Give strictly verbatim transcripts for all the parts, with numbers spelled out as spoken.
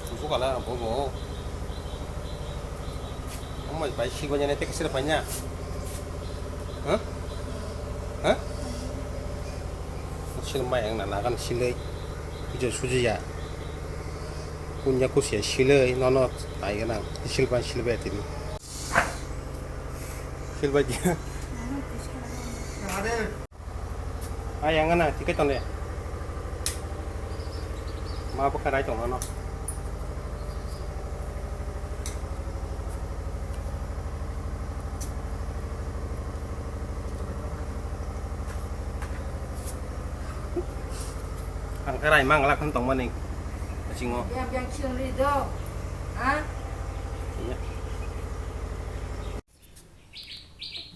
Susu kala bo bo. Omo bai silba jane te kisir paina. Ha? Ha? Silma yang na nagan silai. Kujo sujiya. Kunya kusia silai nono tai gana. Silba silba tini. Silba dia. Ayang ana tiket tonde. Ma bwkha rai tong mano. Ang khe rai mang la khon tong mani. Singo. Yang yang ching ri do. Ha? Iya.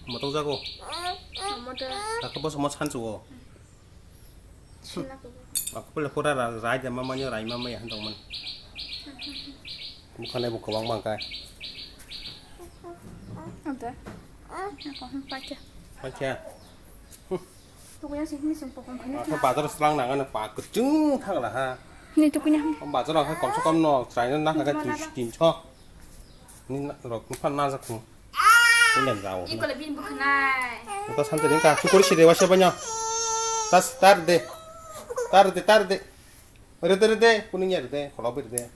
Motok jago. Motor. Takha boso mo sanchu o. Sila ko. Aku pula pura ra rai jama manyo rai mama ya hantong man. Bukan ibu kawang bangkai. Ada. Aku hempatnya. Pacha. Tuku yang sih ini sumpah pun kena. Aku bazar selang nangan pak kecung thang lah ha. Ini tukunya. Bazar aku kom se kom no, train na kagak tujuh tinco. Ini rok nukan nazak tuh. Kulian jao. Iko lebih bukanai. Uta santai ni ka, syukur si dewa siapa nya? Tas, tarde. Tarde, tarde. Rede, rede, kuning ya rede, kalau rede.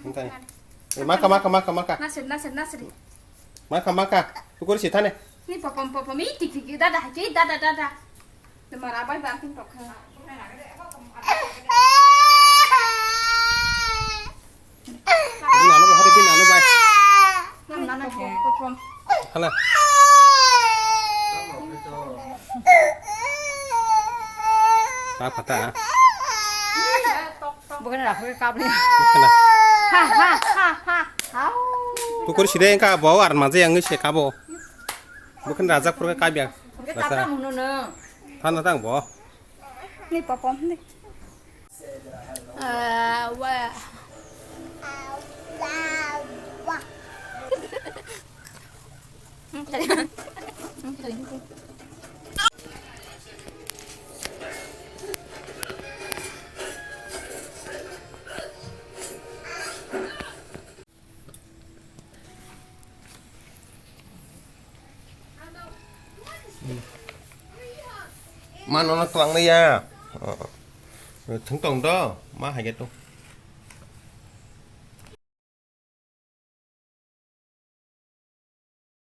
Engkai. Eh, maka, maka, maka, maka. Nasir, nasir, nasir. Maka, maka. Syukur si thane. Ni popom, popom, i tik, tik, dada, hake, dada, dada. Demar abai ba, tin tok. Bini ano bahari bini ano bai. Hala. Apa ta? Bukan aku kabel. Bukan. Ha ha ha ha. Tukur side engka bau ar maje yang se kabo. Bukan rajak pura kabya. Rasa. Thana tang bo. Ni popom ni. Ah, wah. Ma nono twlang ya. Thung tong do, ma hai to.